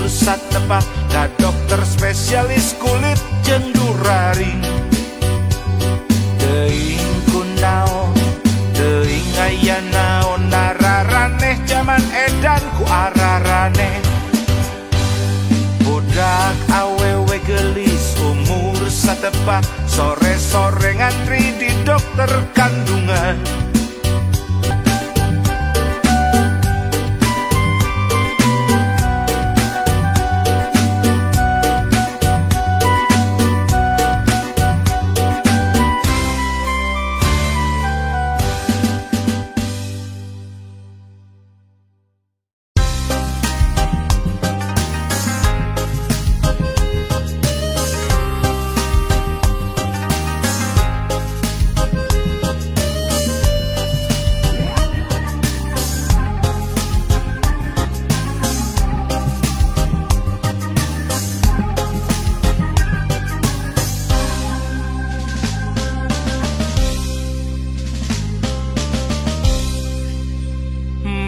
satepak ka dokter spesialis kulit jeung duraring. Teuing kunaon, teuing aya naon nararaneh jaman edan ku araraneh. Budak awewe gelis umur satepak sore-sore ngantri di dokter kandungan.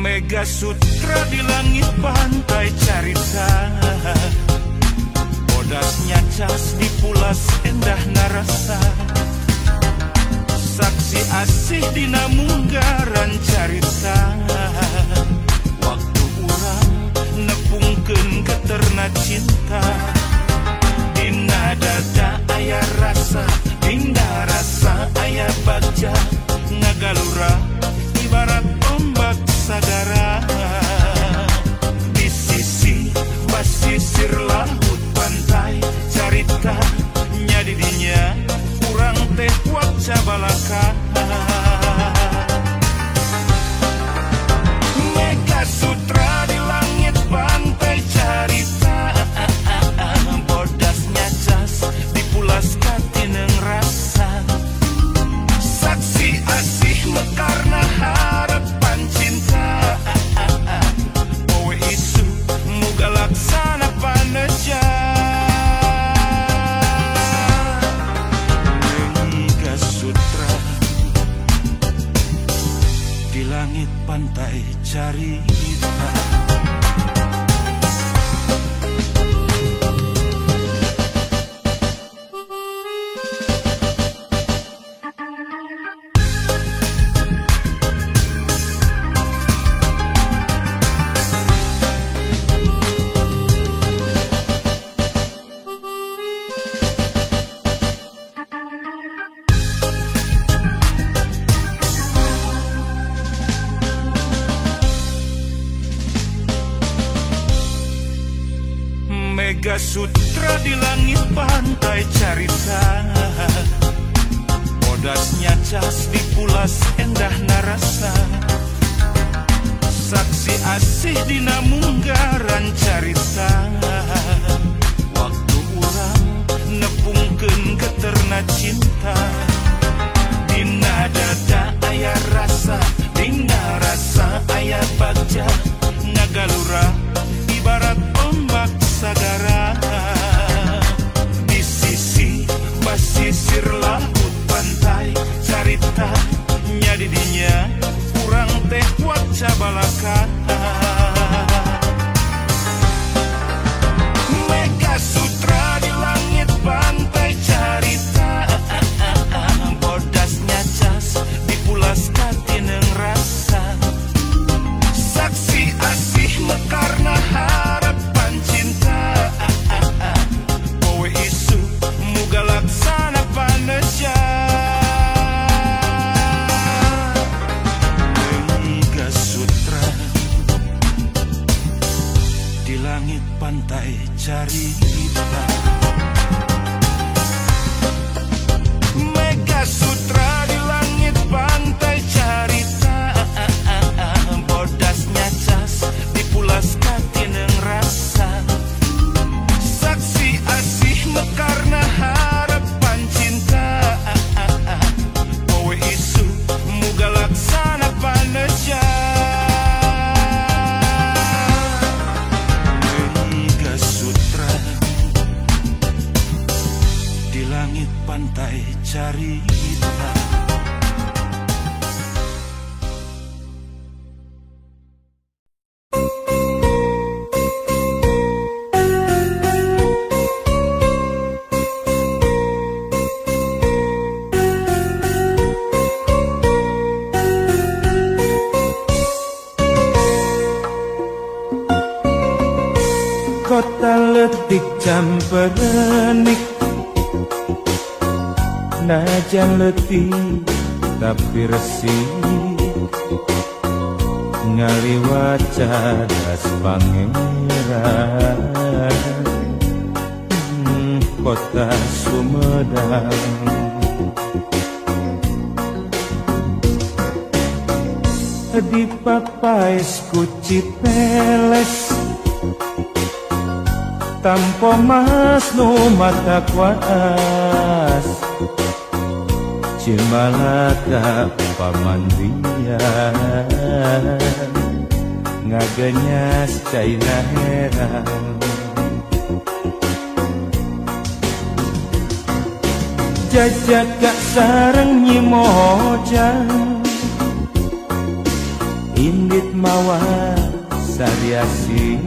Mega sutra di langit pantai carita, bodasnya cas dipulas endah narasa, saksi asih dina munggaran carita. Waktu urang nepungkeun geterna cinta, dina dada aya rasa, dina rasa aya bagja, ngagalura ibarat ombak sagara. Di sisi pasisir laut pantai carita nyadidinya urang teh waca balaka. Mega sutra di langit pantai carita, bodasnya cas dipulas katineng rasa, saksi asih mekarna harapan cinta. Poe isu muga laksana paneja. Mega sutra di langit pantai carita. Mega sutra di langit pantai carita, bodasnya cas dipulas endah narasa, saksi asih dina munggaran carita. Waktu urang nepungkeun geterna cinta, dina dada aya rasa, dina rasa aya bagja, ngagalura ibarat ombak sagara. Di sisi pasisir laut pantai carita nyadidinya urang teh waca balaka. Mega sutra di langit pantai carita, bodasnya cas dipulas katineng rasa, saksi asih mekarna harapan cinta. Poe isu muga laksana paneja. Mega sutra di langit pantai carita. Mega sutra di langit pantai carita, bodasnya cas dipulas katineng rasa, saksi asih mekarna harapan cinta. Poe isu muga laksana paneja. Mega sutra di langit pantai carita. Kota letik camperenik, najan letih tapi resik, ngaliwat cadas pangeran. Kota Sumedang. Di papaes ku Cipeles, tampo mas nu mata kuas, Cimalaka pamandian, ngagenyas caina herang. Jajaka sareng Nyi Mojang, indit mawa sariasi,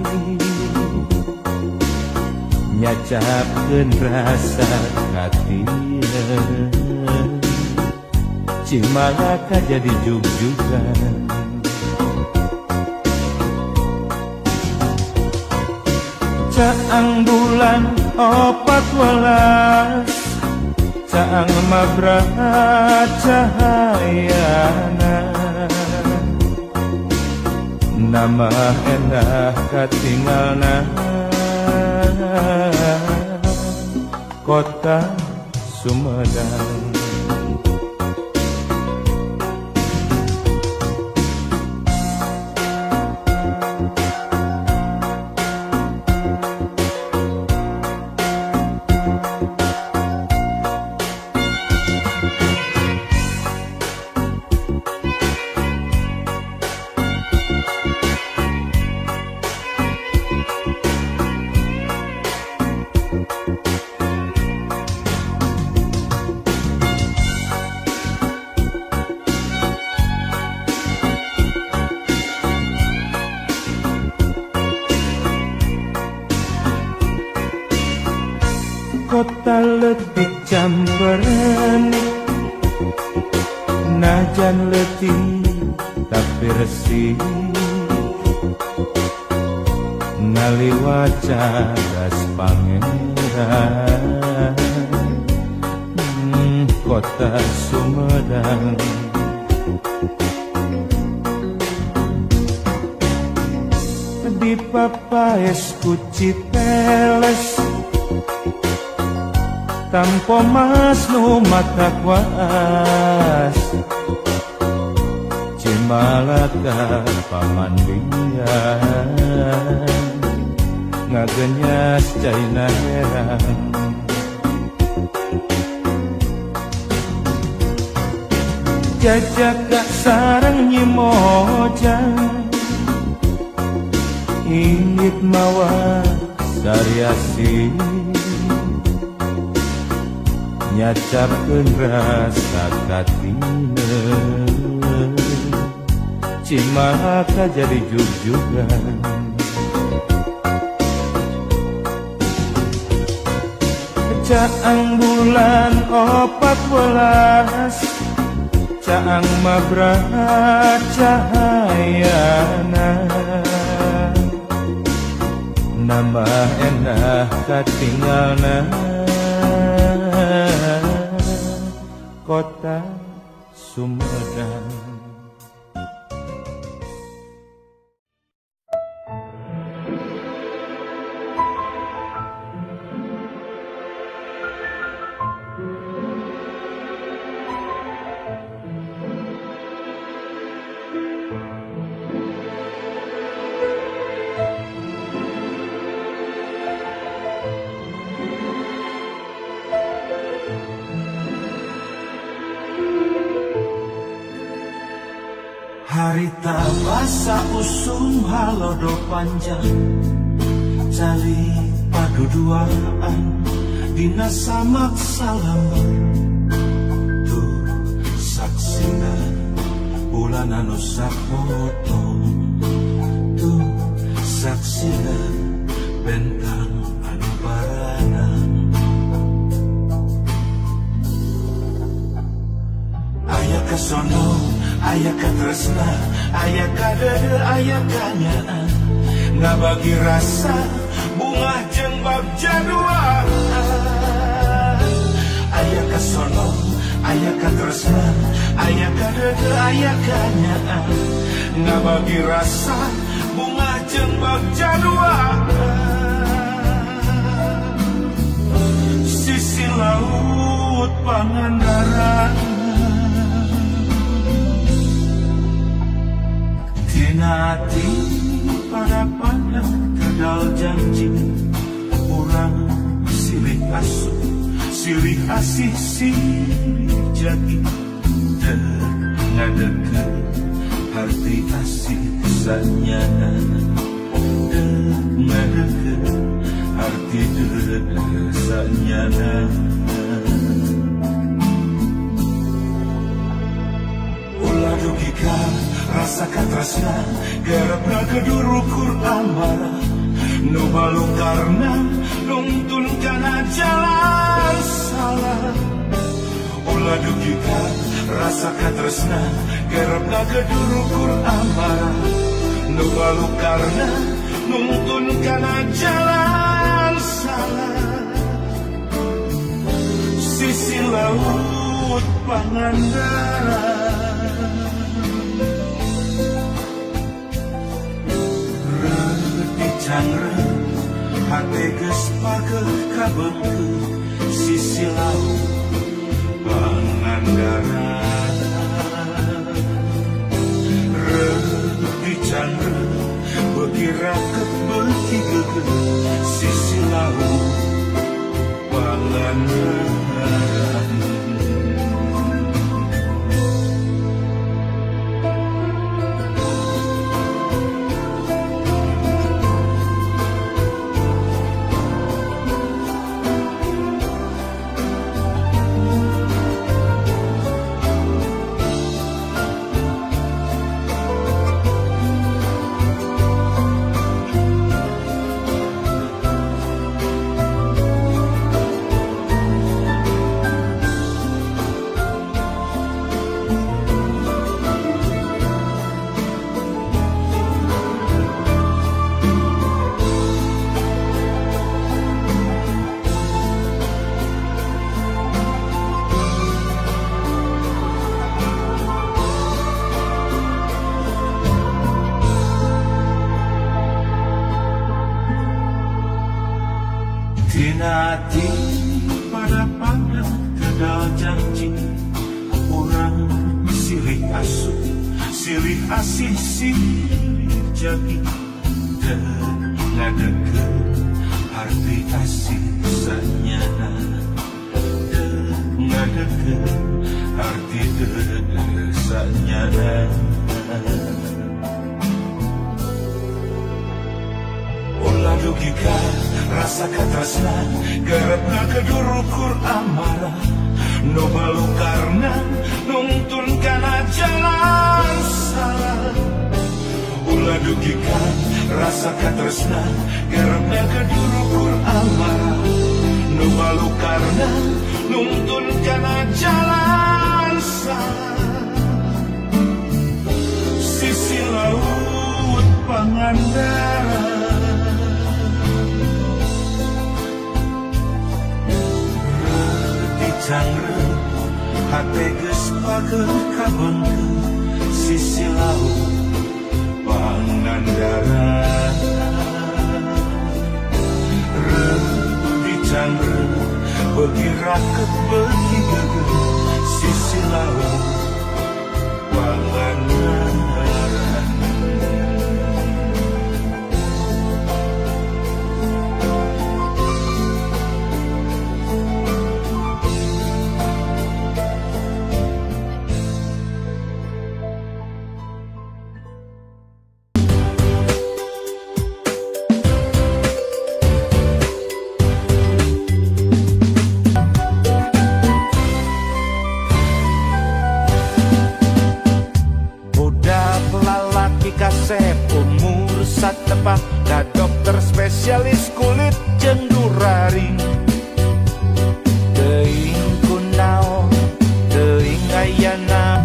nyacapkeun rasa katieun, Cimalaka jadi jugjugan. Caang bulan 14, caang mabraha cahayana, nama endah katingalna, Kota Sumedang. Kota letik camperenik, najan letih tapi resik, ngaliwat cadas pangeran. Kota Sumedang. Di papaes ku Cipeles, tampo mas nu mata kuas, Cimalaka pamandian, ngagenyas caina herang. Jajaka sareng Nyi Mojang, ingit mawa sariasi, nyacapkeun rasa katieun, Cimalaka jadi jugjugan. Caang bulan 14, caang mabraha cahayana, nama endah katingalna, Kota Sumedang. Harita basa usum halodo panjang, cali paduduaan dina samak salambar. Tuh saksina bulan anu sapoto, tuh saksina bentang anu baranang. Aya kasono, aya katresna, aya kadede, aya kanyaan, ngabagi rasa bunga. katresnan, aya kadege aya kanyaan, ngabagi rasa bunga jeung bagja duaan. Sisi laut Pangandaran, tina hati pada pandang kadal janji, urang silih asuh, silih asih, silih jati, dek ngadeke arti asih sanyana, dek ngadeke arti dek sanyana. Ulah dugika rasa katresna, garapna kedurukur amarah, nu balukarna nungtun kana jalan salah. Ulah dugika rasa katresna, garapna kedurukur amarah, nu balukarna nungtun kana jalan salah. Sisi laut Pangandaran, cangreut hate geus pageuh kabeungkeut. Sisi laut Pangandaran, reuh dicangreut beuki raket beuki geugeuh. Sisi laut Pangandaran. Tina hati pada pandang kadal janji, urang silih asuh, silih asih, silih jati, dek ngadeke arti asih sanyana, dek ngadeke arti dek sanyana. Ulah dugika rasa katresna, garapna kedurukur amarah, nu balukarna nungtun kana jalan salah. Ulah dugika rasa katresna, garapna kedurukur amarah, nu balukarna nungtun kana jalan salah. Sisi laut Pangandaran, cangreut hate geus pageuh kabeungkeut. Sisi laut Pangandaran, reuh dicangreut beuki raket beuki geugeuh. Sisi laut Pangandaran. Kasep umur satepak ka dokter spesialis kulit jeung duraring. Teuing kunaon teuing ayana.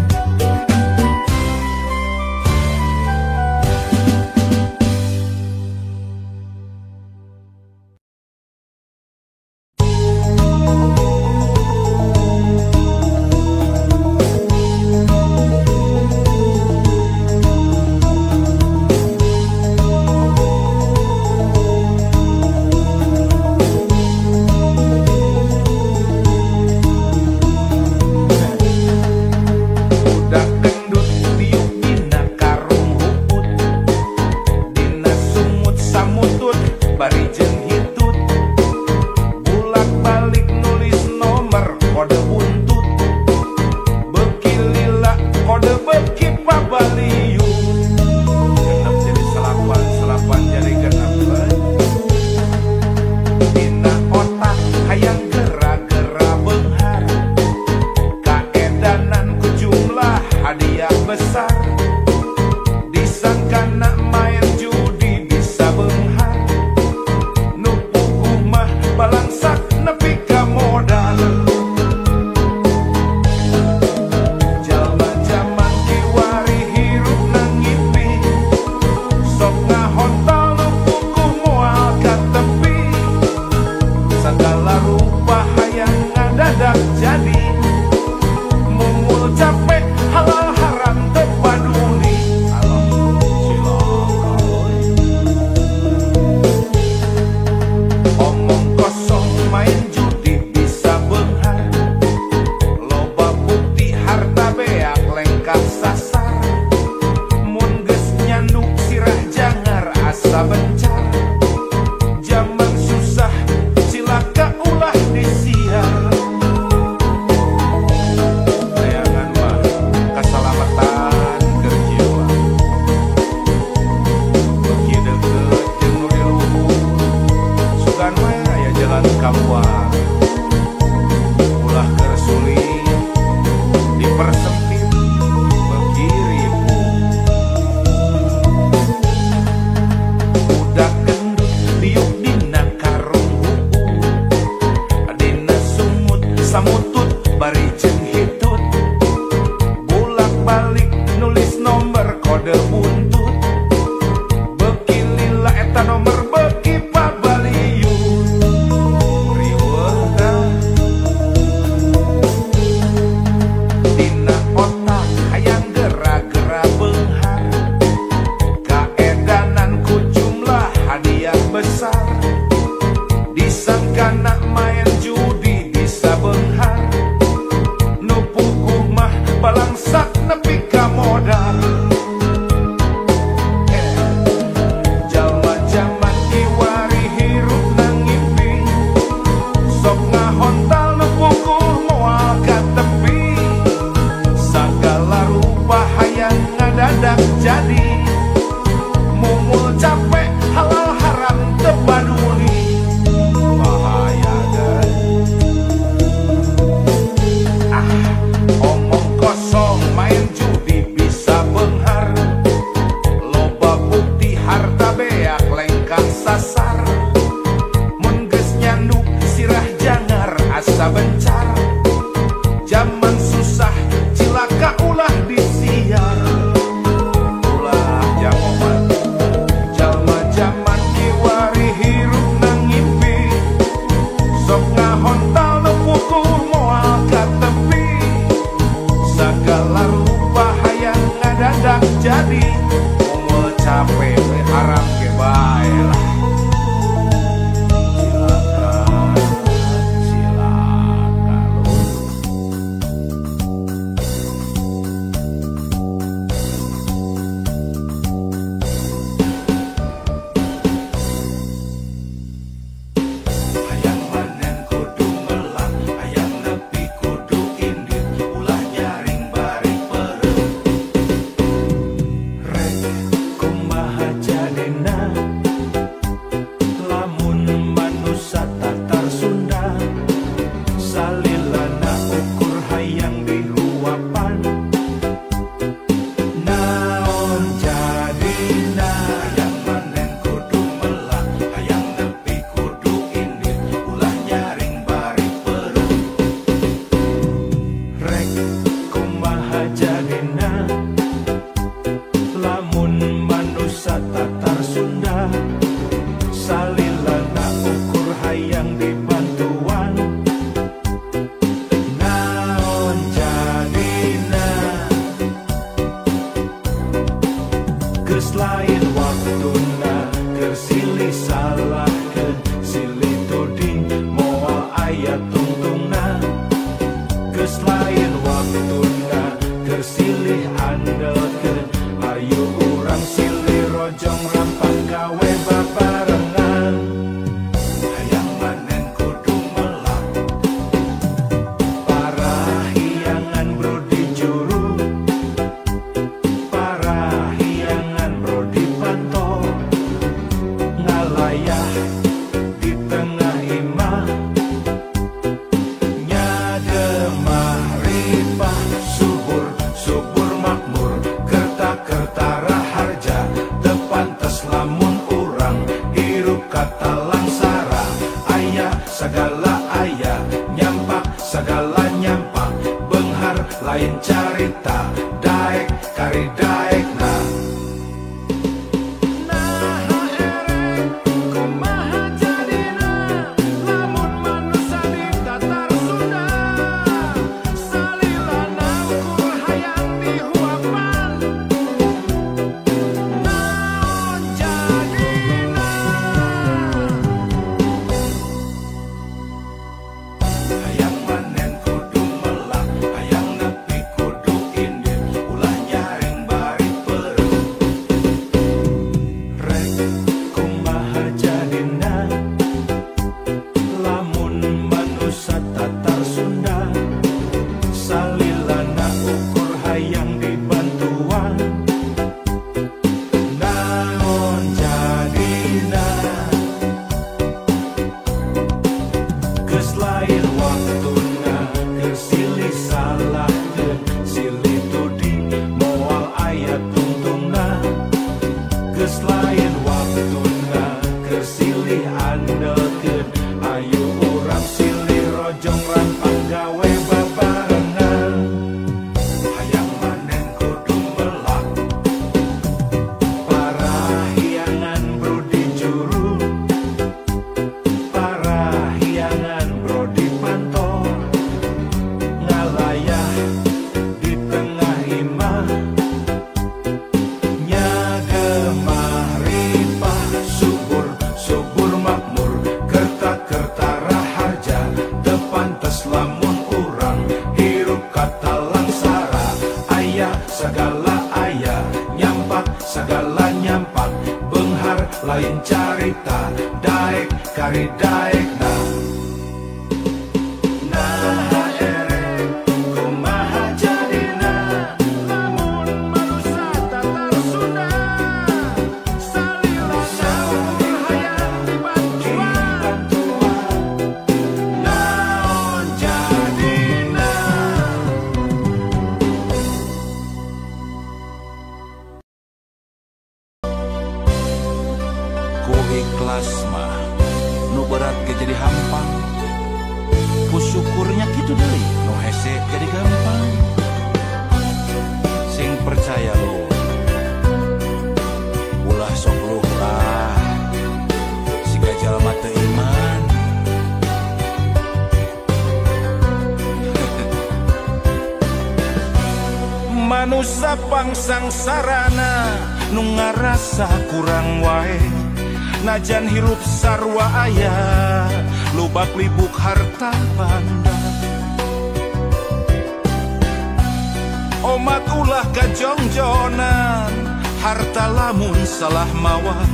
Keluar ulah keur sulit dipersempit beuki ribu. Budak gendut diuk dina karung huhu, dina sumut samutut bari jeung hitut, bolak-balik nulis nomor kode buntut, beuki lila eta nomor beuki pabaliut. Riweuh tah dina otak hayang gera-gera beunghar, kaedanan ku jumlah hadiah besar, disangkana main judi bisa beunghar, nu puguh mah balangsak nepi ka modal. Jalma jaman kiwari hirup nangimpi, sok ngahontal nu puguh moal ka tepi, sagala rupa hayang ngadadak jadi, mumul capek halal haram teu paduli. Bahaya dah. kari daekna. Nah erek kumaha jadina lamun manusa tatar Sunda salila saur hayang dibantuan naon jadina. Ku ikhlas mah nu berat ge jadi hampang, ku syukurnya kitu deui nu hese jadi gampang. Sing percaya lu ulah sok luh lah siga jalma teu iman. Manusa pangsangsarana nu ngarasa kurang wae, najan hirup sarwa aya lubak libuk harta banda. Omat ulah kajongjonan harta lamun salah mawa,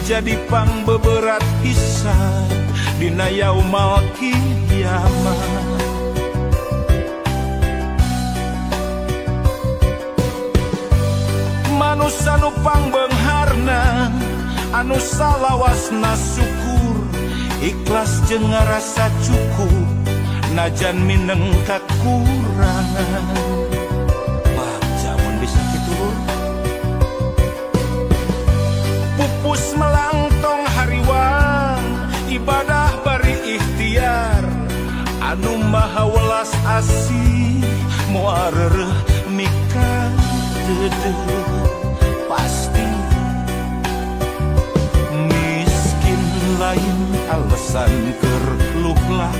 jadi pang beberat hisab dina yaumal kiamat. Manusa nu pangbeungharna anu salawasna syukur, ikhlas jeung ngarasa cukup najan mineng kakurangan. Bagja mun bisa kitu lur. Pupus melangtong hariwang ibadah bari ikhtiar, anu maha welas asih moal reureuh mika deudeuh. Pasti miskin lain alasan keur luhlah,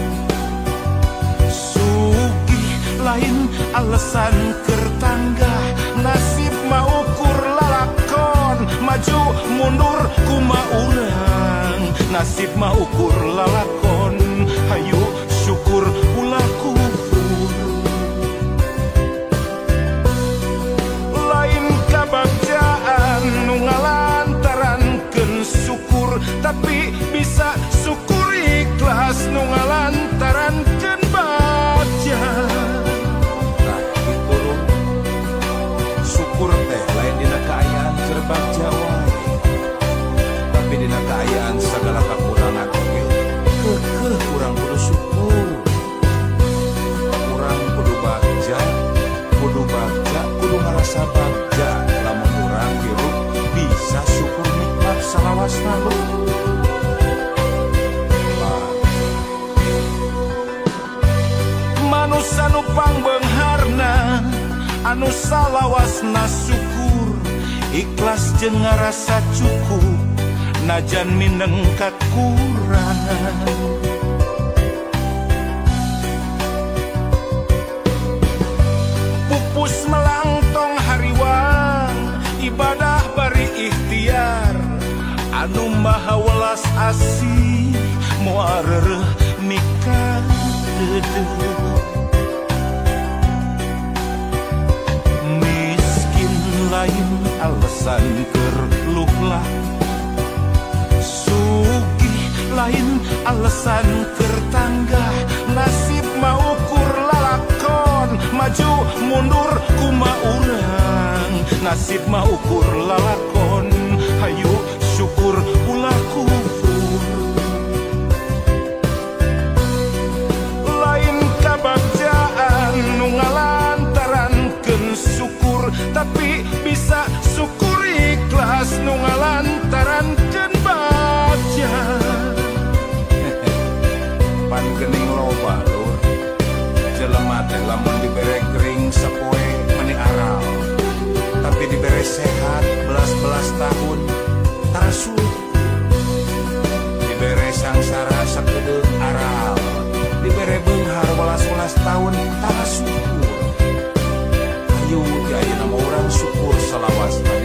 sugih lain alasan keur tanggah. Nasib mah ukur lalakon maju mundur kuma urang, nasib mah ukur lalakon hayu syukur ulah kufur. Lain kabagjaan nu ngalantarankeun syukur, tapi bisa syukur ikhlas nu ngalantarankeun bagja. Tah kitu lur, syukur teh lain dina kaayaan keur bagja wae, tapi dina kaayaan sagala kakurangan oge keukeuh urang kudu syukur. Urang kudu bagja, kudu bagja, kudu ngarasa bagja lamun urang hirup bisa syukur nikmat salawasna lur. Manusa nu pangbeungharna anu salawasna syukur, ikhlas jeung ngarasa cukup najan mineng kakurangan. Pupus melangtong hariwang ibadah bari ikhtiar, anu maha welas asih moal reureuh mika deudeuh. Miskin lain alasan keur luhlah, sugih lain alasan keur tanggah. Nasib mah ukur lalakon maju mundur kuma urang, nasib mah ukur lalakon hayu syukur ulah kufur. Lain kabagjaan nu ngalantarankeun syukur, tapi bisa syukur ikhlas nu ngalantarankeun bagja. Pan geuning loba lur, jelema teh lamun dibere gering sapoe meni aral, tapi dibere sehat belas-belas tahun tara sulit, dibere sangsara sakedeung aral, dibere beunghar welas-welas tahun tara syukur. Hayu di ayeuna mah urang syukur salawasna.